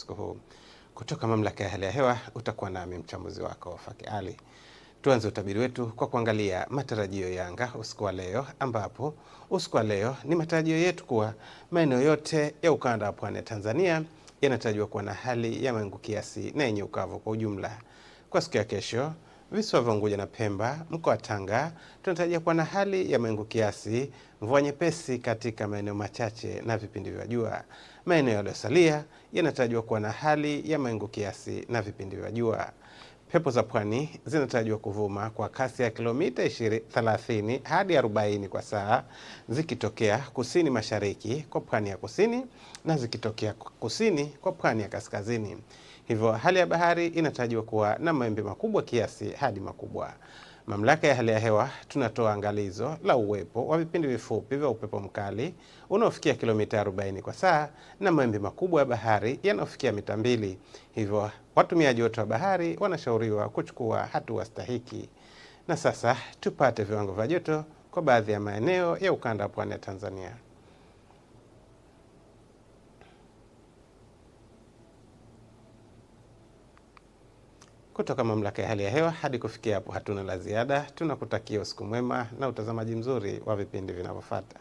usiku huu. Kutoka Mamlaka ya Hali ya Hewa utakuwa nami mchambuzi wako Faki Ali. Tuanze utabiri wetu kwa kuangalia matarajio ya anga usiku wa leo, ambapo usiku wa leo ni matarajio yetu kuwa maeneo yote ya ukanda wa pwani ya Tanzania yanatarajiwa kuwa na hali ya mawingu kiasi na yenye ukavu kwa ujumla. Kwa siku ya kesho, visiwa vya Unguja na Pemba, mkoa wa Tanga, tunatarajia kuwa na hali ya mawingu kiasi, mvua nyepesi katika maeneo machache na vipindi vya jua. Maeneo yaliyosalia yanatarajiwa kuwa na hali ya mawingu kiasi na vipindi vya jua. Pepo za pwani zinatarajiwa kuvuma kwa kasi ya kilomita 30 hadi 40 kwa saa zikitokea kusini mashariki kwa pwani ya kusini na zikitokea kusini kwa pwani ya kaskazini. Hivyo hali ya bahari inatarajiwa kuwa na mawimbi makubwa kiasi hadi makubwa. Mamlaka ya hali ya hewa tunatoa angalizo la uwepo wa vipindi vifupi vya upepo mkali unaofikia kilomita 40 kwa saa na mawimbi makubwa ya bahari yanayofikia mita 2. Hivyo watumiaji wote wa bahari wanashauriwa kuchukua hatua stahiki. Na sasa tupate viwango vya joto kwa baadhi ya maeneo ya ukanda wa pwani ya Tanzania. Kutoka Mamlaka ya Hali ya Hewa hadi kufikia hapo hatuna la ziada. Tunakutakia usiku mwema na utazamaji mzuri wa vipindi vinavyofuata.